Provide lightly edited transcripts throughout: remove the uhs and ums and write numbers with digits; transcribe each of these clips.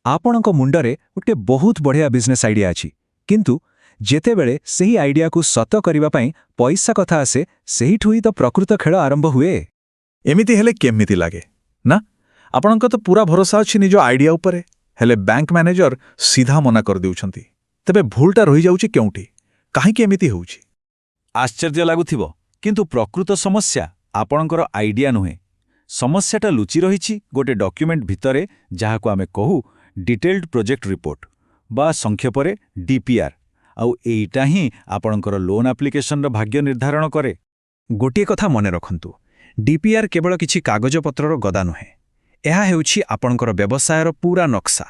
ଆପଣଙ୍କ ମୁଣ୍ଡରେ ଗୋଟେ ବହୁତ ବଢ଼ିଆ ବିଜନେସ୍ ଆଇଡିଆ ଅଛି, କିନ୍ତୁ ଯେତେବେଳେ ସେହି ଆଇଡିଆକୁ ସତ କରିବା ପାଇଁ ପଇସା କଥା ଆସେ, ସେଇଠୁ ହିଁ ତ ପ୍ରକୃତ ଖେଳ ଆରମ୍ଭ ହୁଏ। ଏମିତି ହେଲେ କେମିତି ଲାଗେ ନା? ଆପଣଙ୍କ ତ ପୁରା ଭରସା ଅଛି ନିଜ ଆଇଡିଆ ଉପରେ, ହେଲେ ବ୍ୟାଙ୍କ ମ୍ୟାନେଜର ସିଧା ମନା କରିଦେଉଛନ୍ତି। ତେବେ ଭୁଲଟା ରହିଯାଉଛି କେଉଁଠି? କାହିଁକି ଏମିତି ହେଉଛି? ଆଶ୍ଚର୍ଯ୍ୟ ଲାଗୁଥିବ, କିନ୍ତୁ ପ୍ରକୃତ ସମସ୍ୟା ଆପଣଙ୍କର ଆଇଡିଆ ନୁହେଁ। ସମସ୍ୟାଟା ଲୁଚି ରହିଛି ଗୋଟେ ଡକ୍ୟୁମେଣ୍ଟ ଭିତରେ, ଯାହାକୁ ଆମେ କହୁ ଡିଟେଲ୍ଡ ପ୍ରୋଜେକ୍ଟ ରିପୋର୍ଟ ବା ସଂକ୍ଷେପରେ ଡିପିଆର୍। ଆଉ ଏଇଟା ହିଁ ଆପଣଙ୍କର ଲୋନ୍ ଆପ୍ଲିକେସନର ଭାଗ୍ୟ ନିର୍ଦ୍ଧାରଣ କରେ। ଗୋଟିଏ କଥା ମନେ ରଖନ୍ତୁ, ଡିପିଆର୍ କେବଳ କିଛି କାଗଜପତ୍ରର ଗଦା ନୁହେଁ। ଏହା ହେଉଛି ଆପଣଙ୍କର ବ୍ୟବସାୟର ପୁରା ନକ୍ସା।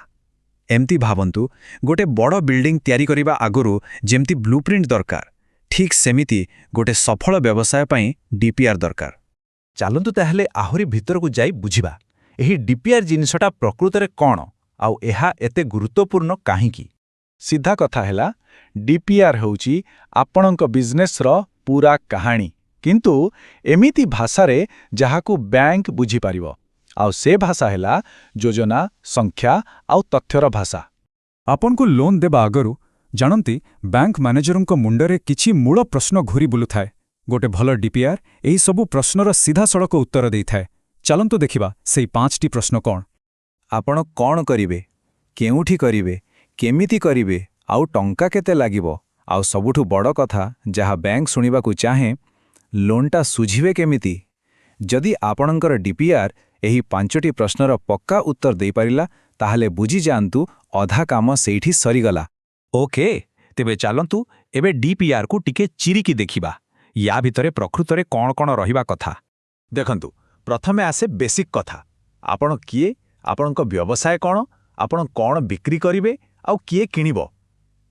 ଏମିତି ଭାବନ୍ତୁ, ଗୋଟେ ବଡ଼ ବିଲ୍ଡିଂ ତିଆରି କରିବା ଆଗରୁ ଯେମିତି ବ୍ଲୁପ୍ରିଣ୍ଟ ଦରକାର, ଠିକ୍ ସେମିତି ଗୋଟେ ସଫଳ ବ୍ୟବସାୟ ପାଇଁ ଡିପିଆର୍ ଦରକାର। ଚାଲନ୍ତୁ ତାହେଲେ ଆହୁରି ଭିତରକୁ ଯାଇ ବୁଝିବା, ଏହି ଡିପିଆର୍ ଜିନିଷଟା ପ୍ରକୃତରେ କ'ଣ ଆଉ ଏହା ଏତେ ଗୁରୁତ୍ୱପୂର୍ଣ୍ଣ କାହିଁକି? ସିଧା କଥା ହେଲା, ଡିପିଆର୍ ହେଉଛି ଆପଣଙ୍କ ବିଜନେସ୍ର ପୁରା କାହାଣୀ, କିନ୍ତୁ ଏମିତି ଭାଷାରେ ଯାହାକୁ ବ୍ୟାଙ୍କ ବୁଝିପାରିବ। ଆଉ ସେ ଭାଷା ହେଲା ଯୋଜନା, ସଂଖ୍ୟା ଆଉ ତଥ୍ୟର ଭାଷା। ଆପଣଙ୍କୁ ଲୋନ୍ ଦେବା ଆଗରୁ, ଜାଣନ୍ତି, ବ୍ୟାଙ୍କ ମ୍ୟାନେଜରଙ୍କ ମୁଣ୍ଡରେ କିଛି ମୂଳ ପ୍ରଶ୍ନ ଘୁରି ବୁଲୁଥାଏ। ଗୋଟେ ଭଲ ଡିପିଆର୍ ଏହି ସବୁ ପ୍ରଶ୍ନର ସିଧାସଳଖ ଉତ୍ତର ଦେଇଥାଏ। ଚାଲନ୍ତୁ ଦେଖିବା ସେଇ ପାଞ୍ଚଟି ପ୍ରଶ୍ନ କ'ଣ। ଆପଣ କ'ଣ କରିବେ, କେଉଁଠି କରିବେ, କେମିତି କରିବେ ଆଉ ଟଙ୍କା କେତେ ଲାଗିବ, ଆଉ ସବୁଠୁ ବଡ଼ କଥା ଯାହା ବ୍ୟାଙ୍କ ଶୁଣିବାକୁ ଚାହେଁ, ଲୋନ୍ଟା ସୁଝିବେ କେମିତି? ଯଦି ଆପଣଙ୍କର ଡିପିଆର୍ ଏହି ପାଞ୍ଚଟି ପ୍ରଶ୍ନର ପକ୍କା ଉତ୍ତର ଦେଇପାରିଲା, ତାହେଲେ ବୁଝିଯାଆନ୍ତୁ ଅଧା କାମ ସେଇଠି ସରିଗଲା। ଓକେ, ତେବେ ଚାଲନ୍ତୁ ଏବେ ଡିପିଆର୍କୁ ଟିକେ ଚିରିକି ଦେଖିବା, ୟା ଭିତରେ ପ୍ରକୃତରେ କ'ଣ କ'ଣ ରହିବା କଥା। ଦେଖନ୍ତୁ, ପ୍ରଥମେ ଆସେ ବେସିକ୍ କଥା। ଆପଣ କିଏ, ଆପଣଙ୍କ ବ୍ୟବସାୟ କ'ଣ, ଆପଣ କ'ଣ ବିକ୍ରି କରିବେ ଆଉ କିଏ କିଣିବ।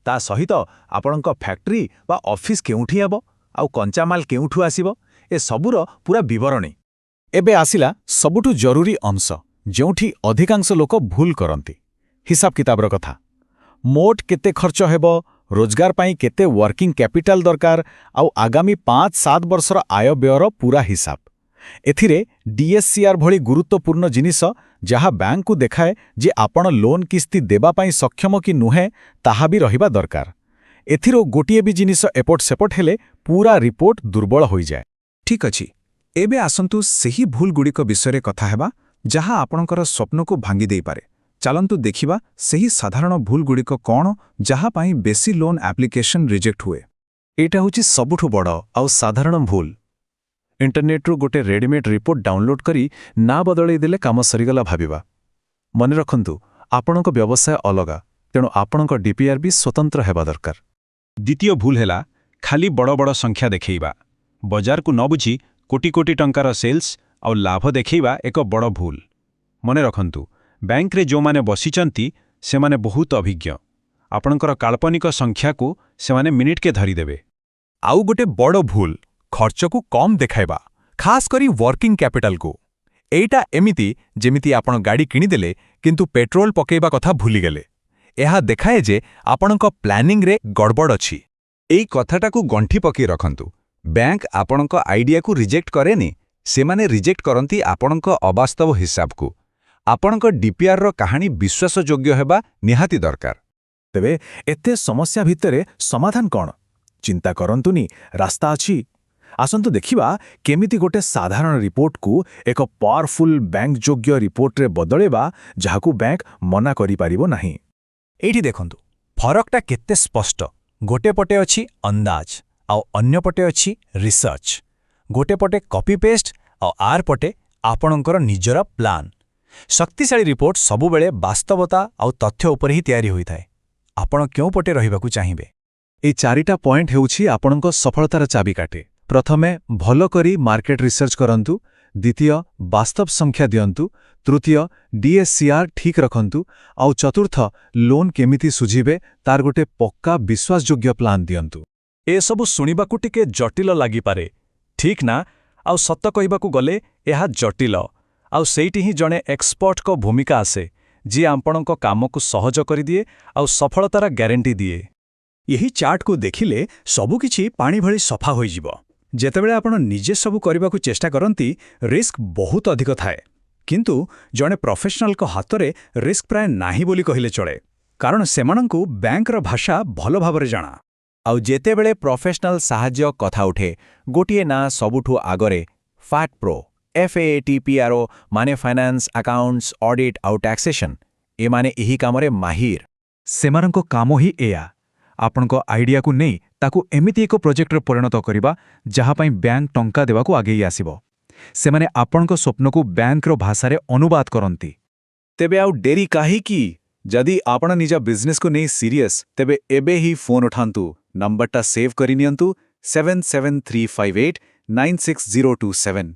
ତା ସହିତ ଆପଣଙ୍କ ଫ୍ୟାକ୍ଟ୍ରି ବା ଅଫିସ୍ କେଉଁଠି ହେବ ଆଉ କଞ୍ଚାମାଲ କେଉଁଠୁ ଆସିବ, ଏ ସବୁର ପୁରା ବିବରଣୀ। ଏବେ ଆସିଲା ସବୁଠୁ ଜରୁରୀ ଅଂଶ, ଯେଉଁଠି ଅଧିକାଂଶ ଲୋକ ଭୁଲ କରନ୍ତି, ହିସାବ କିତାବର କଥା। ମୋଟ କେତେ ଖର୍ଚ୍ଚ ହେବ, ରୋଜଗାର ପାଇଁ କେତେ ୱାର୍କିଂ କ୍ୟାପିଟାଲ ଦରକାର ଆଉ ଆଗାମୀ 5-7 ବର୍ଷର ଆୟ ବ୍ୟୟର ପୁରା ହିସାବ। ଏଥିରେ ଡିଏସ୍ସିଆର୍ ଭଳି ଗୁରୁତ୍ୱପୂର୍ଣ୍ଣ ଜିନିଷ, ଯାହା ବ୍ୟାଙ୍କକୁ ଦେଖାଏ ଯେ ଆପଣ ଲୋନ୍ କିସ୍ତି ଦେବା ପାଇଁ ସକ୍ଷମ କି ନୁହେଁ, ତାହା ବି ରହିବା ଦରକାର। ଏଥିରୁ ଗୋଟିଏ ବି ଜିନିଷ ଏପଟ ସେପଟ ହେଲେ ପୁରା ରିପୋର୍ଟ ଦୁର୍ବଳ ହୋଇଯାଏ। ଠିକ୍ ଅଛି, ଏବେ ଆସନ୍ତୁ ସେହି ଭୁଲଗୁଡ଼ିକ ବିଷୟରେ କଥା ହେବା ଯାହା ଆପଣଙ୍କର ସ୍ୱପ୍ନକୁ ଭାଙ୍ଗି ଦେଇପାରେ। ଚାଲନ୍ତୁ ଦେଖିବା ସେହି ସାଧାରଣ ଭୁଲଗୁଡ଼ିକ କ'ଣ ଯାହା ପାଇଁ ବେଶୀ ଲୋନ୍ ଆପ୍ଲିକେସନ୍ ରିଜେକ୍ଟ ହୁଏ। ଏଇଟା ହେଉଛି ସବୁଠୁ ବଡ଼ ଆଉ ସାଧାରଣ ଭୁଲ। ଇଣ୍ଟରନେଟ୍ରୁ ଗୋଟେ ରେଡିମେଡ୍ ରିପୋର୍ଟ ଡାଉନଲୋଡ୍ କରି ନାଁ ବଦଳେଇ ଦେଲେ କାମ ସରିଗଲା ଭାବିବା। ମନେ ରଖନ୍ତୁ, ଆପଣଙ୍କ ବ୍ୟବସାୟ ଅଲଗା, ତେଣୁ ଆପଣଙ୍କ ଡିପିଆର୍ ବି ସ୍ୱତନ୍ତ୍ର ହେବା ଦରକାର। ଦ୍ୱିତୀୟ ଭୁଲ ହେଲା ଖାଲି ବଡ଼ ବଡ଼ ସଂଖ୍ୟା ଦେଖେଇବା। ବଜାରକୁ ନ ବୁଝି କୋଟି କୋଟି ଟଙ୍କାର ସେଲ୍ସ ଆଉ ଲାଭ ଦେଖେଇବା ଏକ ବଡ଼ ଭୁଲ। ମନେ ରଖନ୍ତୁ, ବ୍ୟାଙ୍କରେ ଯେଉଁମାନେ ବସିଛନ୍ତି ସେମାନେ ବହୁତ ଅଭିଜ୍ଞ। ଆପଣଙ୍କର କାଳ୍ପନିକ ସଂଖ୍ୟାକୁ ସେମାନେ ମିନିଟ୍କେ ଧରିଦେବେ। ଆଉ ଗୋଟେ ବଡ଼ ଭୁଲ, ଖର୍ଚ୍ଚକୁ କମ୍ ଦେଖାଇବା, ଖାସ୍ କରି ୱାର୍କିଂ କ୍ୟାପିଟାଲକୁ। ଏଇଟା ଏମିତି ଯେମିତି ଆପଣ ଗାଡ଼ି କିଣିଦେଲେ, କିନ୍ତୁ ପେଟ୍ରୋଲ ପକେଇବା କଥା ଭୁଲିଗଲେ। ଏହା ଦେଖାଏ ଯେ ଆପଣଙ୍କ ପ୍ଲାନିଂରେ ଗଡ଼ବଡ଼ ଅଛି। ଏଇ କଥାଟାକୁ ଗଣ୍ଠି ପକେଇ ରଖନ୍ତୁ। ବ୍ୟାଙ୍କ ଆପଣଙ୍କ ଆଇଡିଆକୁ ରିଜେକ୍ଟ କରେନି, ସେମାନେ ରିଜେକ୍ଟ କରନ୍ତି ଆପଣଙ୍କ ଅବାସ୍ତବ ହିସାବକୁ। ଆପଣଙ୍କ ଡିପିଆର୍ର କାହାଣୀ ବିଶ୍ୱାସଯୋଗ୍ୟ ହେବା ନିହାତି ଦରକାର। ତେବେ ଏତେ ସମସ୍ୟା ଭିତରେ ସମାଧାନ କ'ଣ? ଚିନ୍ତା କରନ୍ତୁନି, ରାସ୍ତା ଅଛି। ଆସନ୍ତୁ ଦେଖିବା କେମିତି ଗୋଟେ ସାଧାରଣ ରିପୋର୍ଟକୁ ଏକ ପାୱାରଫୁଲ୍ ବ୍ୟାଙ୍କ ଯୋଗ୍ୟ ରିପୋର୍ଟରେ ବଦଳେଇବା, ଯାହାକୁ ବ୍ୟାଙ୍କ ମନା କରିପାରିବ ନାହିଁ। ଏଇଠି ଦେଖନ୍ତୁ, ଫରକଟା କେତେ ସ୍ପଷ୍ଟ। ଗୋଟେ ପଟେ ଅଛି ଅନ୍ଦାଜ ଆଉ ଅନ୍ୟ ପଟେ ଅଛି ରିସର୍ଚ୍ଚ। ଗୋଟେ ପଟେ କପି ପେଷ୍ଟ ଆଉ ଆର ପଟେ ଆପଣଙ୍କର ନିଜର ପ୍ଲାନ୍। ଶକ୍ତିଶାଳୀ ରିପୋର୍ଟ ସବୁବେଳେ ବାସ୍ତବତା ଆଉ ତଥ୍ୟ ଉପରେ ହିଁ ତିଆରି ହୋଇଥାଏ। ଆପଣ କେଉଁ ପଟେ ରହିବାକୁ ଚାହିଁବେ? ଏଇ ଚାରିଟା ପଏଣ୍ଟ ହେଉଛି ଆପଣଙ୍କ ସଫଳତାର ଚାବିକାଠି। ପ୍ରଥମେ, ଭଲ କରି ମାର୍କେଟ ରିସର୍ଚ୍ଚ କରନ୍ତୁ। ଦ୍ୱିତୀୟ, ବାସ୍ତବ ସଂଖ୍ୟା ଦିଅନ୍ତୁ। ତୃତୀୟ, ଡିଏସ୍ସିଆର୍ ଠିକ୍ ରଖନ୍ତୁ। ଆଉ ଚତୁର୍ଥ, ଲୋନ୍ କେମିତି ସୁଝିବେ ତାର ଗୋଟେ ପକ୍କା ବିଶ୍ୱାସଯୋଗ୍ୟ ପ୍ଲାନ୍ ଦିଅନ୍ତୁ। ଏସବୁ ଶୁଣିବାକୁ ଟିକେ ଜଟିଳ ଲାଗିପାରେ, ଠିକ୍ ନା? ଆଉ ସତ କହିବାକୁ ଗଲେ ଏହା ଜଟିଳ। ଆଉ ସେଇଠି ହିଁ ଜଣେ ଏକ୍ସପର୍ଟଙ୍କ ଭୂମିକା ଆସେ, ଯିଏ ଆପଣଙ୍କ କାମକୁ ସହଜ କରିଦିଏ ଆଉ ସଫଳତାର ଗ୍ୟାରେଣ୍ଟି ଦିଏ। ଏହି ଚାର୍ଟକୁ ଦେଖିଲେ ସବୁକିଛି ପାଣି ଭଳି ସଫା ହୋଇଯିବ। ଯେତେବେଳେ ଆପଣ ନିଜେ ସବୁ କରିବାକୁ ଚେଷ୍ଟା କରନ୍ତି, ରିସ୍କ ବହୁତ ଅଧିକ ଥାଏ। କିନ୍ତୁ ଜଣେ ପ୍ରଫେସନାଲଙ୍କ ହାତରେ ରିସ୍କ ପ୍ରାୟ ନାହିଁ ବୋଲି କହିଲେ ଚଳେ, କାରଣ ସେମାନଙ୍କୁ ବ୍ୟାଙ୍କର ଭାଷା ଭଲ ଭାବରେ ଜଣା। ଆଉ ଯେତେବେଳେ ପ୍ରଫେସନାଲ ସାହାଯ୍ୟ କଥା ଉଠେ, ଗୋଟିଏ ନାଁ ସବୁଠୁ ଆଗରେ, ଫାଟ୍ ପ୍ରୋ। ଏଫ୍ଏଏଟିପିଆର୍ଓ ମାନେ ଫାଇନାନ୍ସ, ଆକାଉଣ୍ଟସ୍, ଅଡିଟ୍ ଆଉ ଟ୍ୟାକ୍ସେସନ୍। ଏମାନେ ଏହି କାମରେ ମାହିର। ସେମାନଙ୍କ କାମ ହିଁ ଏୟା, ଆପଣଙ୍କ ଆଇଡିଆକୁ ନେଇ ତାକୁ ଏମିତି ଏକ ପ୍ରୋଜେକ୍ଟରେ ପରିଣତ କରିବା ଯାହା ପାଇଁ ବ୍ୟାଙ୍କ ଟଙ୍କା ଦେବାକୁ ଆଗେଇ ଆସିବ। ସେମାନେ ଆପଣଙ୍କ ସ୍ୱପ୍ନକୁ ବ୍ୟାଙ୍କର ଭାଷାରେ ଅନୁବାଦ କରନ୍ତି। ତେବେ ଆଉ ଡେରି କାହିଁକି? ଯଦି ଆପଣ ନିଜ ବିଜନେସକୁ ନେଇ ସିରିୟସ୍, ତେବେ ଏବେ ହିଁ ଫୋନ୍ ଉଠାନ୍ତୁ, ନମ୍ବରଟା ସେଭ୍ କରିନିଅନ୍ତୁ, 7735896027।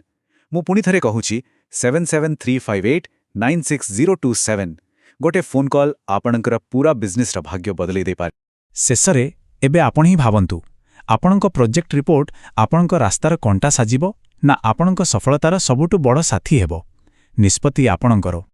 ମୁଁ ପୁଣି ଥରେ କହୁଛି, 7735896027। ଗୋଟେ ଫୋନ୍ କଲ୍ ଆପଣଙ୍କର ପୁରା ବିଜନେସର ଭାଗ୍ୟ ବଦଳେଇ ଦେଇପାରେ। ଶେଷରେ ଏବେ ଆପଣ ହିଁ ଭାବନ୍ତୁ, ଆପଣଙ୍କ ପ୍ରୋଜେକ୍ଟ ରିପୋର୍ଟ ଆପଣଙ୍କ ରାସ୍ତାର କଣ୍ଟା ସାଜିବ ନା ଆପଣଙ୍କ ସଫଳତାର ସବୁଠୁ ବଡ଼ ସାଥୀ ହେବ? ନିଷ୍ପତ୍ତି ଆପଣଙ୍କର।